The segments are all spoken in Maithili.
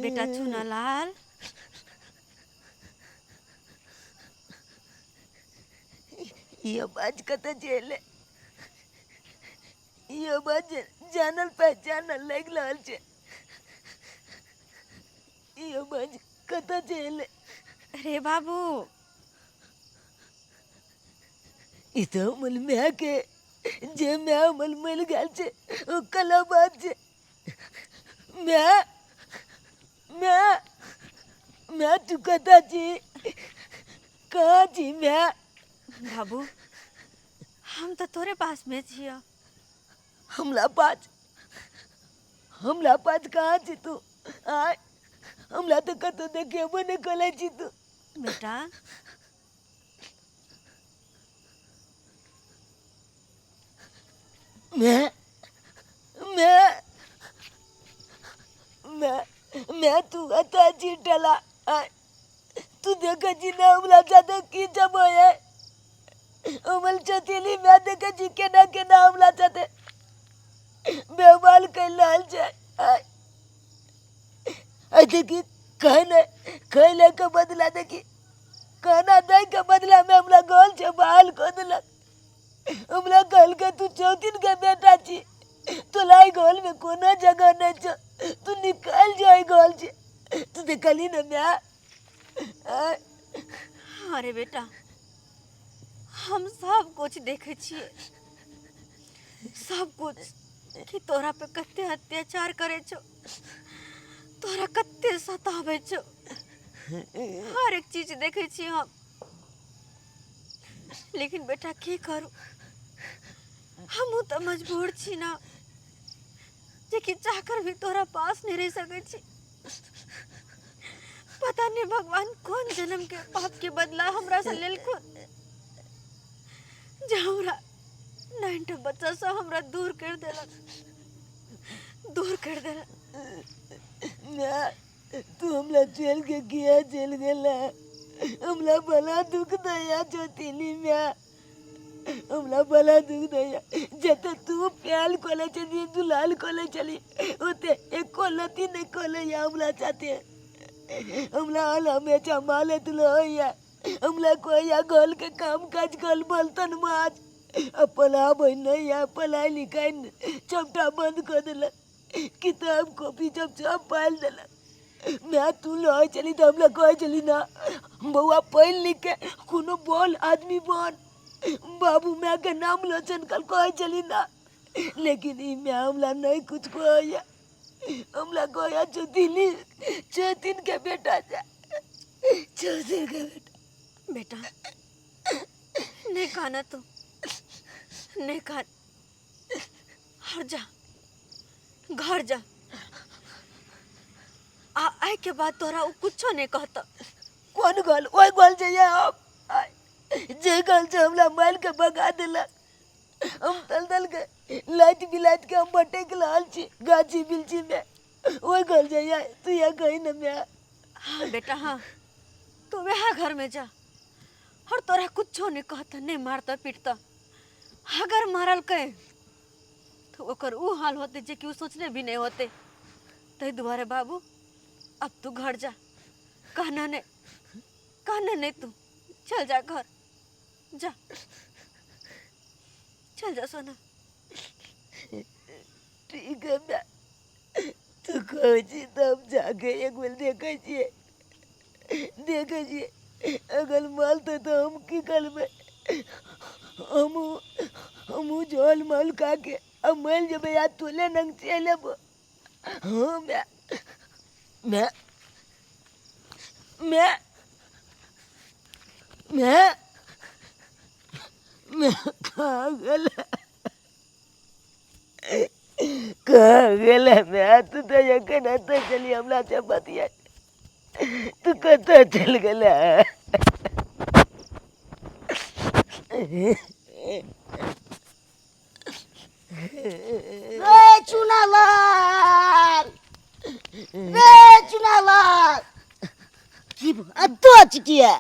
बेटा चुनालाल, ई आवाज कतऽ जे एलै? ई आवाज जानल पहचानल लागि रहल छै। ई आवाज कतऽ जे एलै? अरे बाबू, ई तऽ हमर मायके, जे माय हमर मरि गेल छै ओ कला बात छै। माय, माय, माय, तू कतऽ छी? कहाँ छी माय? बाबू, हम तऽ तोरे पास में छियौ। हमरा पास? हमरा पास कहाँ छी तू? आय, हमरा तऽ कतहु देखेबो नहि करै छी तू। बेटा, मैं मैं मैं मैं तू कतऽ छी टला? आय, तू देखै छी ने हमरा साथे की सब होइ है? हमर चचेली माय, देखै छी केना केना हमरा साथे व्यवहार करि रहल छै। आय, आय देखी, खाना खैलाके बदला, देखी, खाना दैके बदलामे हमरा गोल छै बहाल कऽ देलक। हमरा कहलकै, तू चौथिन के बेटा छी, तोला एहि घरमे कोनो जगह नहि छौ, तू निकल जो एहि घर से। तू देखली ने माय? आय। अरे बेटा, हम सब कुछ देखै छियै, सब कुछ, कि तोरा पे कते अत्याचार करै छौ, तोरा कते सताबै छौ। हर एक चीज देखै छियै हम। लेकिन बेटा, की करू, हमहूँ तऽ मजबूर छी ना, जे कि चाहकर भी तोरा पास नहीं रह सकै छी। पता नहीं भगवान कौन जन्म के पाप के बदला हमरा से लेलखुन, जे हमरा नाइनटा बच्चा से हमरा दूर कर देलक, दूर कर देलक। माय, तू हमरा चल के किया चल गेला? हमरा बड़ा दुख दैया चौथिली माय, हमरा बड़ा दुख दैया। जते तू प्याल खोले छली, दुलाल खोले छली, ओते एको लती नहीं खोले या हमरा साथे। हमरा हाल हमेशा मालत रहैया। हमरा कोई या घर के काम काज कर बर्तन माज आ पढ़ाबै नहीं या पढ़ाई लिखाई सबटा बंद कर देलक। किताब कॉपी सब सब पालि देलक। माय, तू रहै छली तऽ हमरा कहै छली ना, बौआ, पढ़ि लिख के कोनो बोल आदमी बन, बाबू माय के नाम रोशन कर, कहै छली ना। लेकिन ई माय हमरा नहीं कुछ कहैया। हमरा कहैया, चौथिली, चौथिन के बेटा जा, चौथिन के बेटा। बेटा, नहीं खाना तू, नहीं खा और जा, घर जा। आ आइ के बाद तोरा ओ कुछो नहीं कहता। कोन गल? ओहि गल जइया हम? आय, जे गल से हमरा मारि के भगा देलक, हम तल तल के लाइट बिलाइट के हम भटक रहल छी गाछी बिलछी में, ओहि गल जइया तू या कही न माय? हाँ बेटा, हाँ, तू वह घर में जा और तोरा कुछो नहीं कहता, नहीं मारता पीटता। अगर मारल के तो ओकर ऊ हाल होते जे कि ऊ सोचने भी नहीं होते। ताहि दुआरे बाबू, अब तू घर जा। कहना नहीं, कहना नहीं, तू चल जा, घर जा, चल जा सोना। ठीक है माय, तू कहै छी तऽ हम जाके एक बेर देखै छियै, देखै छियै। अगर मारतै तऽ हम की करबै? हमहूँ हमहूँ झोल मोल खाके आ मरि जेबै आ तोले नंग चलि एबो। हाँ माय, माय, माय, माय, माय, कहाँ गेलै? कहाँ गेलै माय? तू तऽ एखन एतऽ छली हमरा से बतिया। तू कतऽ चलि गेला? रे चुनालाल, रे चुनालाल, की अतो चिकिया।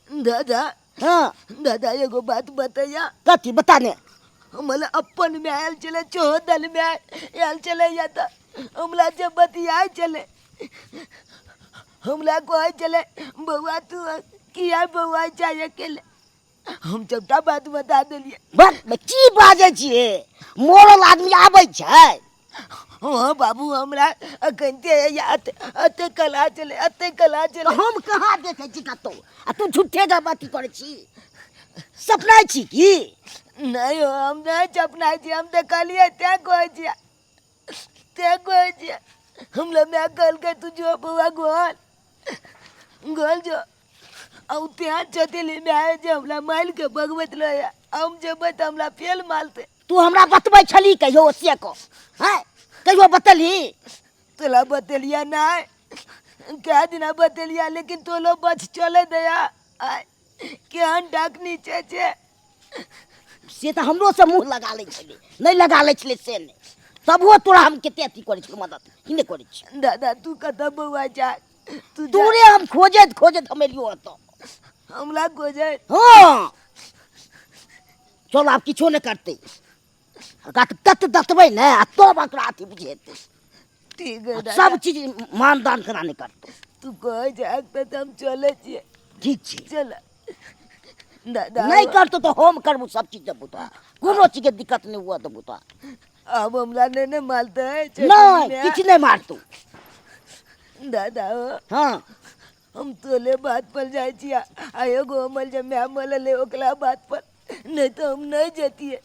दादा। हाँ। दादा एगो बात बतैया। कथी बता ने? हमरा अपन में आयल चले चौदल में आयल चले या तो हमरा जब बतियाए चले हमरा कहे चले बउआ तू किया बउआ चाहे अकेले, हम सबटा बात बता देलिए। बस की बाजै छियै, मरल आदमी आबै छै? हाँ बाबू हमरा अखन अते कला चले, अते कला चले। हम कहाँ देखै छी कतौ, आ तू झूठे के अथी करै छी, सपनाइ छी की? नहीं हो, हम नहीं सपनाइ छी, हम देखलिए तें कहै छियै, तें कहै छियै। हमरा माय कहलकै तू जो बउआ गोल गोल जो, आ उ तें चतेली माय जे हमरा मारि के भगबैत रहैया, हम जेबै तऽ हमरा फेल मारतै। तू हमरा बतबै छली कहियो से कह, हैं कहियो बतली? तोला बतेलिया नहीं, कए दिना बतेलिया, लेकिन तोलो बच चले दया। आय केहन डाकनी छै से। से तऽ हमरो से मुँह लगा लै छलै, नहि लगा लै छलै से नहि, तबो तोरा हम कते अथी करै छलहुँ मदद, की नहि करै छी? दादा तू कतऽ बौआ जा? तू जा। तोरे हम खोजैत खोजैत हम एलियो एतऽ। हमरा खोजैत? हाँ। चल आब किछो नहि करतै, ओकरा तऽ तत दतबै ने आ तब ओकरा अथी बुझेतै। ठीक है दादा। सब चीज मानदान केना नहि करतै। तू कहै जाक तऽ हम चलै छियै। ठीक छै। चल दादा। नहि करतौ तऽ हम करबौ सब चीज देबौ तोरा, कोनो चीजके दिक्कत नहि हुअ देबौ तोरा। आब हमरा नहि ने मारतै? नहि, किछु नहि मारतौ। दादा हो। हाँ। हम तोले बात पर जाइ छियै, आ एगो हमर जे माय मरलै ओकरा बात पर, नहि तऽ हम नहि जैतियै,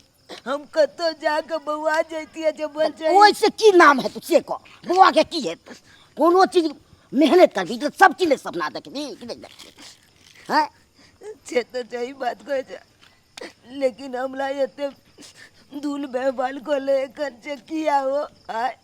हम कतौ जाके बौआ जैतियै जे बोल छै। ओहिसँ की नाम हेतौ से कह, बौआके की हेतौ? कोनो चीज मेहनत करबी तऽ सब चीज सपना देखबी कि नहि देखबी? हैं? से तऽ सही बात कहै छै, लेकिन हमरा एते धूल व्यवहार कऽ एखन से किया हो? आय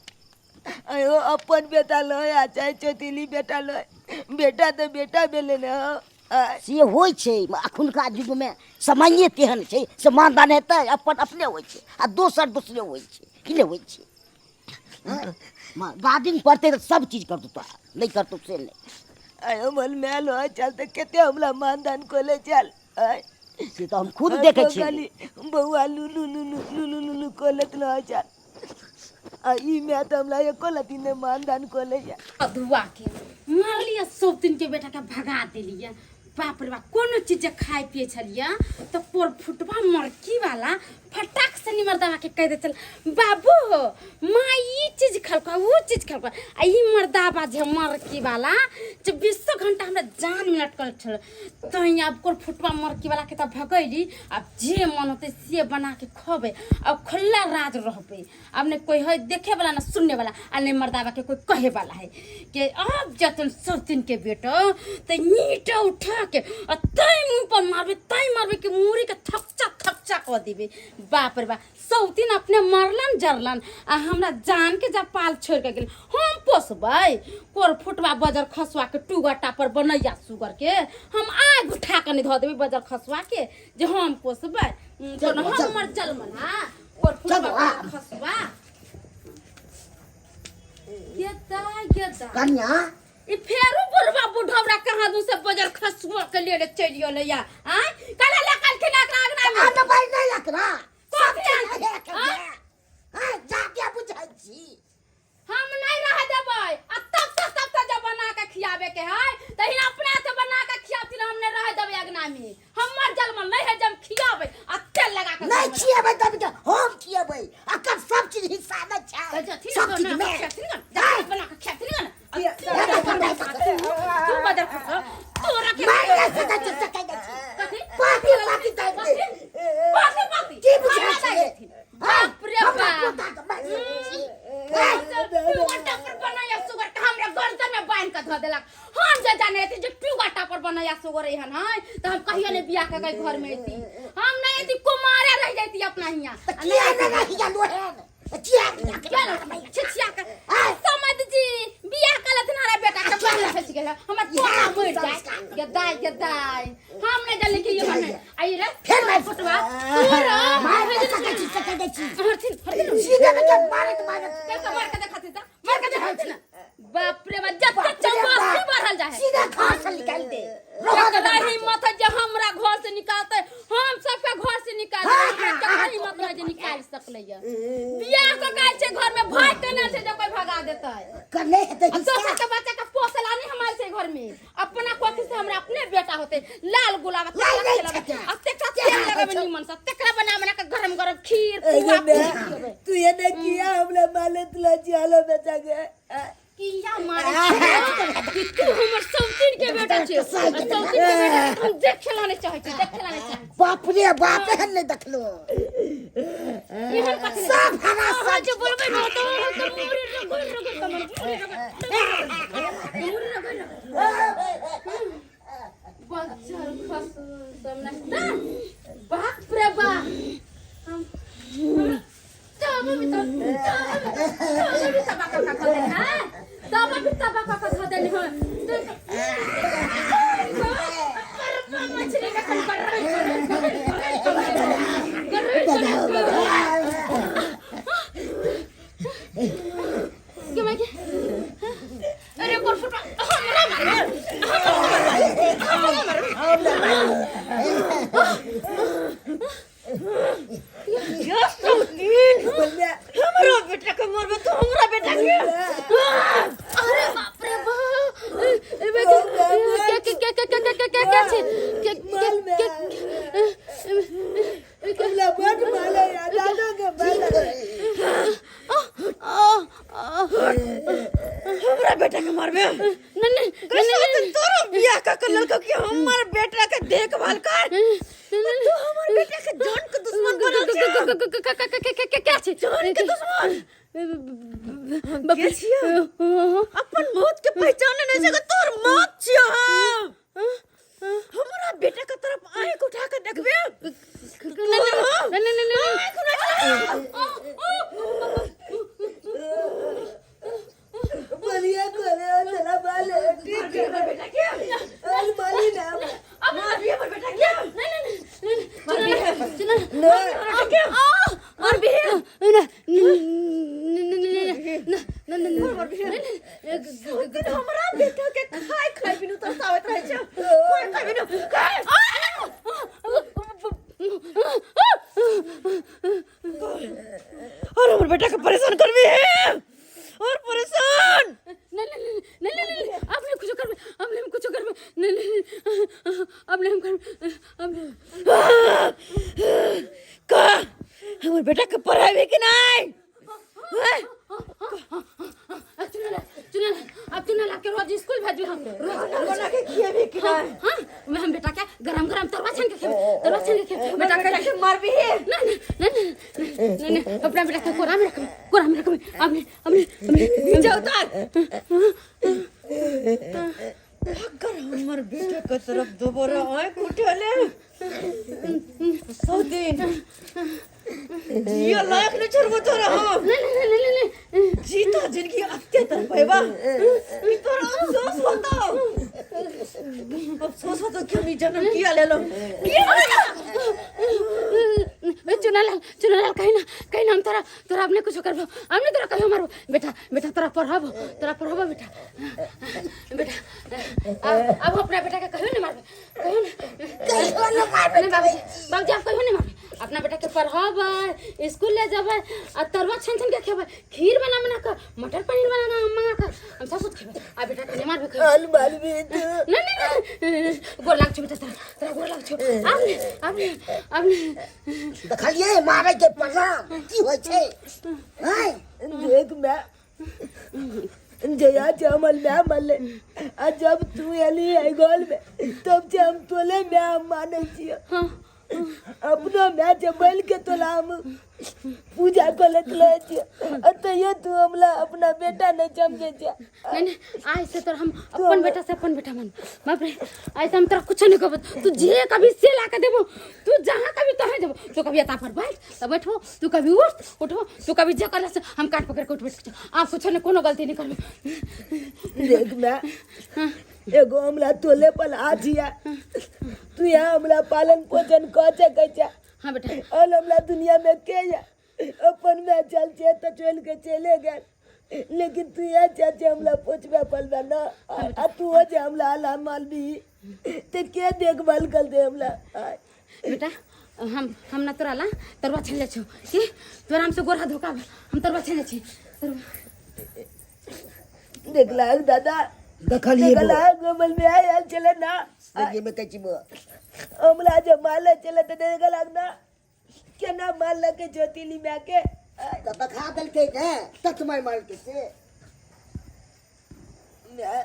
आयो अपन बेटा लय आ चाहे चौतीली बेटा लय, बेटा तऽ बेटा भेलै ने हो। आय। से होइ छै अखुनका युगमे, समये तेहन छै से मानदान हेतै, अपन अपने होइ छै आ दोसर दोसरे होइ छै, कि नहि होइ छै? गार्डिंग पड़तै तऽ सब चीज करतौ तोरा, नहि करतौ से नहि। आय हमर माय लय चल तऽ कते हमरा मानदान कऽ चल। आय। से तऽ हम खुद देखै छियै। खाली बौआ लुलु लुलु लुलु लुलु कऽ लैत रहै चल, आ ई माय तऽ हमरा एको लत्ती नहि मानदान कऽ लैया। अधुआ के मारलियै सब दिन के बेटा के भगा देलियै। बाप रे बाप, कोनो चीज जे खाइ पियै छलियै तऽ पोर फुटबा मरकी वाला फटाक से निमर दबा के कहि दै छल, बाबू हो माँ ई चीज खेलको ऊ चीज खेलको। आ ई मर्दाबा जे मरकी वाला जे बीसो घंटा हमरा जान में लटकल छल, तैं आब कोर फुटबा मरकी वाला के तऽ भगैली। आब जे मन होतै से बना के खबै, आब खुला राज रहबै, आब ने कोई है देखे वाला ना सुनने वाला, आ ने मर्दाबा के कोई कहे वाला है कि अब जतन सब दिन के बेटो तो नीट उठा के आ तै मुंह पर मारबे, तै मारबे कि मूड़ी के थपचा थपचा कऽ देबे। बाप रे बाप, सौतीन अपने मरलन जरलन आ हमरा जान के जब पाल छोड़ के गेल, हम पोसबै कोर फुटवा बजर खसुआ के टूगर टापर बनैया सुगर के हम आग उठा के नहीं धऽ देबै बजर खसुआ के जे हम पोसबै। चल, चल। हमर जलमन हा कोर फुटवा चल, आ। बजर खसुआ गेदा गेदा। कन्या। ई फेरू बुढ़वा बुढ़ौरा कहाँ दू से बजर खसुआ के लेले चलि गेलै या आँय काल्हि लए काल्हि एकरा अङ्गना में आ तऽ भाइ नहि एकरा। कथी सब आनतै? चीज एकरा। आँय? आँय, जाके बुझै छी। हम नहीं रह देबै आ तब तक तब तक जब बना के खियाबे के है तहिना अपना से बना के खियाबथिन, हम नहीं रह देबै अगना में, हमर जलमन नहीं है जब खियाबै आ तेल लगा के नहीं खियाबै। खियाबै तब के हम खियाबै, अकर सब चीज हिस्सा नहि छै तऽ जथिन सब ने चीज बना में। के खियाथिन ने, जाके बना के खियाथिन ने। आ नहीं। तू बदल खसो तोरा के मारि नहि सकै छी, सकै नहि छी। कथी? पापी, पापी दाबि दे। पापी, पापी। की बुझै हमरा छियै? दाबि देथिन। बाप रे हमरा बाप। पोता के मारि सकै छी। टूगा टापर बनैया सुगर के हमरा गर्दन में बांध के धऽ देलक। हम जे जाने रहती जे टूगा टापर बनैया सुगर एहन है तऽ हम कहियो नहि बियाह के घर में अयती, हम नहि अयती, कुमारे रह जैती अपना हियाँ। तऽ किया नहि रहि गेलौ हेन? किया बियाह किया केलौ? नहि? छिछिया के समझ जी। बियाह कर लेथिन हमरा बेटा के बाल फंस गेल हमर टोना मर जाए गदाई गदाई हम नहीं जाने कि ये हमें आई रे फेर मार। फुटवा तोरा मार के सकै छी सकै दै छी हरथिन हरथिन सीधे के मारत मारत कल के मार के देखाती ता मार के देखाती ना बाप रे बाप जब तक चौवासी बढ़ल जाए सीधा घर से निकाल दे रहो दे जकरा हिम्मत है जे हमरा घर से निकालते हम सबके घर से निकाल जकरा हिम्मत है जे निकाल सकलै ये बियाह के गाय छै घर में भाग के ना छै जे कोई भगा देतै करने हेतै अब दोसर के बच्चा के पोसला नहीं हमारे से घर में अपना कोखी से हमरा अपने बेटा होते लाल गुलाब लाल नहीं छटा। अब तेकरा तेल लगाबे निमन से तेकरा बना बना के गरम गरम खीर ए पुआ गे माय, खिएबै। तू ये नहीं किया हमरा माले तुला जियालो बेटा के किया मारे छै कि तू हमर सौतीन के बेटा छै आ सौतीन के बेटा के हम देखे ला नहीं चाहै छी देखे ला नहीं चाहै छी। बाप रे बाप एहन नहि देखलो एहन कथी नहि। सब हरा अहाँ जे बोलबै ने तऽ अहाँ तऽ मुरी रगड़ रगड़ कऽ मारब, मुरी रगड़ मुरी रगड़ रगड़। बच्चल खसू सब नाश्ता बाप रे बाप हम तब भी तो तब भी तबा का खा देन हां तब भी तबा का खा देन हां मछली का खन कर के मैं के अरे कोर फुटा हमरा मारबे या सौतीन हमरा बेटा के मारबे तो हमरा बेटा के अरे बाप रे बाप ए बे क्या क्या क्या क्या क्या क्या क्या क्या छे क्या माल में हमरा बड माले या दादो के माले हमरा बेटा के मारबे नहीं नहीं नहीं तोरो बियाह का के लड़का कि हमर बेटा के देखभाल कर तू हमर बेटा के जान के दुश्मन बनल छे क्या क्या छे जान के दुश्मन बाप के छियै? अपन मौत के पहचाने नहीं सके तोर मौत छियो हम हमरा बेटा के तरफ आंख उठा के देखबे नहीं नहीं नहीं नहीं आंख उठा के बोलिए कोले चला माले ठीक है हमर बेटा के अल माली ना अब मारबी हमर बेटा के नहीं नहीं नहीं चुना ना मारबी नहीं हमरा बेटा के खाय खाय बिनु तरसावत रहे छै खाय खाय बिनु खाय और हमर बेटा के परेशान करबी है और परेशान नहीं नहीं नहीं नहीं नहीं अब नहीं कुछ करबे अब नहीं कुछ करबे नहीं नहीं अब नहीं हम करबे अब नहीं का हमर बेटा के पढ़ाबी कि नहीं हैं? चुना चुना अब चुना ला के रोज स्कूल भेजबे हम रोज खाना बना के खिएबी कि नहीं हाँ मैं हम बेटा के गरम गरम तरुआ छान के खेबे तरुआ छान के खेबे बेटा बेटा के के मारबी है नहीं नहीं नहीं नहीं नहीं अपना बेटा के कोरा में रखबे कोरा में रखबे अब नहीं अब नहीं अब नहीं नीचे उतार अगर हमर बेटा के तरफ दोबारा आंख उठेले सौतीन जिया लायक नहीं छोड़बो तोरा हम नहीं नहीं नहीं नहीं नहीं जीता जिंदगी अत्ते तरफेबा ई तोरा अफसोस होता अफसोस होता कि हम ई जन्म किया लेलो किया लेलो चुनालाल चुनालाल कहीं ना कहीं ना हम तोरा तोरा अपने कुछ करबो हमने तोरा कहियो मारबो बेटा बेटा तोरा पढ़ाबो तोरा पढ़ाबो बेटा बेटा अब अपना बेटा के कहियो नहीं मारबे कहियो ना कहियो न मारबे नहीं बाबूजी बाबूजी आप कहियो नहीं मारबे अपना बेटा के पढ़ाबै स्कूल ले जाबै आ तरुआ छान छान के खेबै खीर बना बना के मटर पनीर बना बना मंगा के हम सब कुछ खेबै आ बेटा के नहीं मारबे कहियो अल मालबी तू नहीं नहीं नहीं गोर लाग छौ बेटा तोरा तोरा गोर लाग छौ आब नहीं आब नहीं आब नहीं देखलियै मारै के परिणाम की होइ छै आँय देख मैं जया चमल मैं मले आ जब तू एली है गोल में तब से हम तोले मैं हम माने छियो हाँ अपनो माय जे बैल के तोला हम पूजा कऽ लैत रहै छियै आ तैयो तू हमरा अपना बेटा नहि समझै छै। नहीं नहीं, आज से तोरा हम अपन बेटा से अपन बेटा मान। बाप रे, आज से हम तोरा कुछ नहीं कहबो। तू जे कभी से ला के देबो, तू जहाँ कभी तहाँ देबो। तू कभी एता पर बैठ तो बैठो, तू कभी उठ उठो, तू कभी जे करला से हम काट पकड़ के उठ बैठ। आप कुछ नहीं, कोनो गलती नहीं करबो। देख मैं एगो हमरा तोले पर हाथ या तू यहाँ हमरा पालन पोषण कऽ सकै छै। हाँ बेटा। और हमरा दुनिया में के या अपन में चल छे तो चल के चले गए, लेकिन तू यहाँ चाचे हमरा पोछबे पलबे ना आ तू हो जे हमरा आला माल भी ते के देखभाल कर दे हमरा। बेटा हम ना तोरा ला तरुआ छानि जाइ छौ की तोरा हमसे गोर हाथ धोखा भेल, हम तरुआ छानि जाइ छी। तरुआ देखला दादा देखलियै देखला गोबल में आयल चले ना। देखिए में कहै छी बौआ। हमरा जे माल चले तऽ देखला ना केना माल लके ज्योतिली माय के। तऽ देखा देलकै ने तत मारि मारलकै से। माय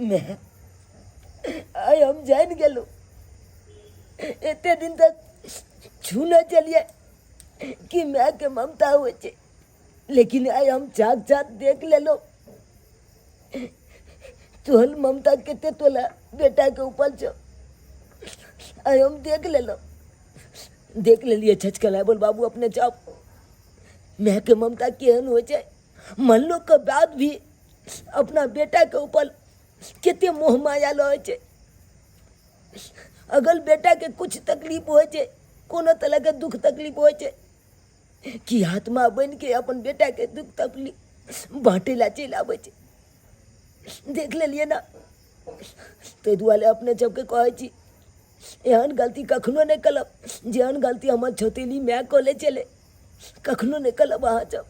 माय आइ हम जानि गेलहुँ, एते दिन तक छूने चलिए कि माय के ममता होइ छै, लेकिन आइ हम साक्षात देख लेलहुँ तोहर ममता कते तोला बेटा के ऊपर छौ। आइ हम देख लेलहुँ, देख लेलियै छचकला बोल बाबू अपने जाओ, माय के ममता केहन होइ छै। मरलो के बाद भी अपना बेटा के ऊपर कते मोह माया रहै छै। अगर बेटा के कुछ तकलीफ होइ छै, कोनो तरह के दुख तकलीफ होइ छै, कि आत्मा बनि के अपन बेटा के दुख तकलीफ बाँटे ला चलि आबै छै। देख लेलियै ना, ताहि दुआरे अपने सबके कहै छी एहन गलती कखनो नहि करब जेहन गलती हमर छोटेली माय कऽ लै छलै, कखनो नहि करब अहाँ सब।